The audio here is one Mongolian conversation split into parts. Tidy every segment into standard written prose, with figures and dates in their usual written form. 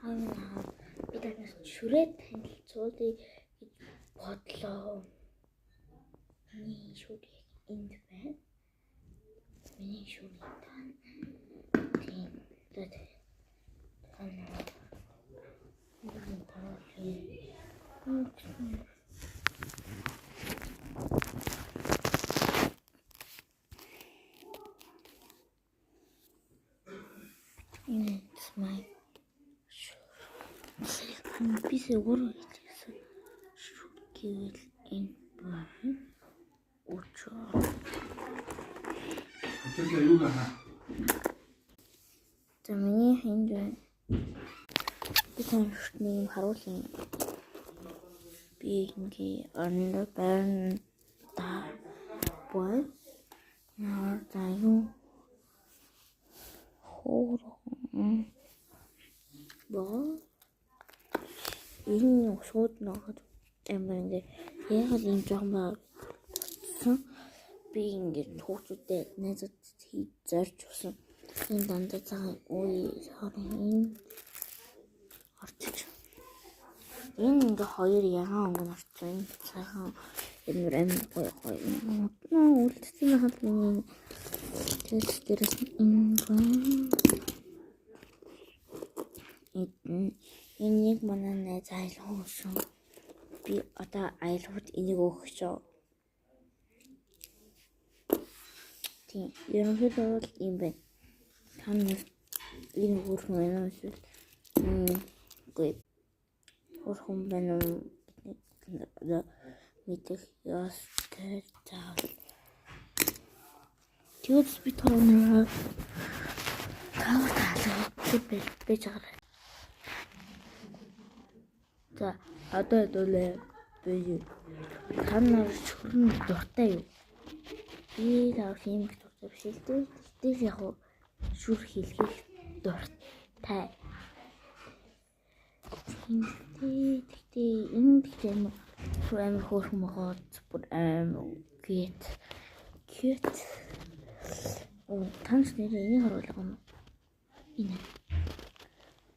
Хаа би танаас шүрээ танилцуулъя гэж бодлоо. Миний шүр энд байна. Миний шүр энд байна. Тийм. It's my би өөр хэлсэн шүр гэвэл энэ байна. Учаа. Тэр юу гэнэ? За миний энд байна. Би танарт нэг юм харуулъя. Би ингээ орондоо байрна та бой. Наар за юу хоор боо. Энэ шууд нөхөд амар ингээ яагаад ийм жоохон байгаа гэсэн би ингээ хүүхдүүдэд найзууд хийж зорж усан. Энэ дандаа цагаан үе sorry энэ орчих. Энэ ингээ хоёр ягаан өнгө нь орчих. Энэ цагаан амар амар гоё гоё. Нөө үлдсэн байхад миний тэгэл дээрээс энэ байна. Энийг манай найз аялах өгсөн. Би одоо аялахад энийг өгөх шүү. Тийм. Ерөнхийдөө бол ийм байна. Та нар энэ хөөрхөн байна уу эсвэл үгүй хөөрхөн байна уу гэдэг мэдэх ёстой заавал. Тэгээд би тооноо тав таалагдсан байж байгаа. За одоо хэдүүлээ би та нар шүрэн дуртай юу? Би заавал ийм их дуртай биш л дээ. Гэтэл яг шүр хийлгэх дуртай. Тэгтээ энэ тэгтээ амар хөөрхөн могоод бүр амар cute cute. Танаас нэрээ энийг харуулга юм. Энэ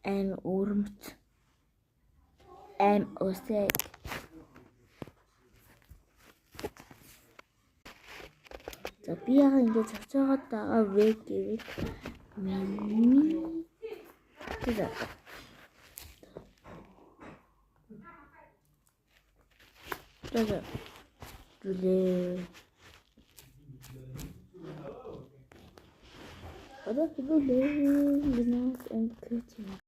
амар өрмөц аим өсөг. За би яга ингэ зогсоогоод байгаа вэ гэвэл миний за за зүлээ. Одоо зүлээ. Гэнэ энд cute.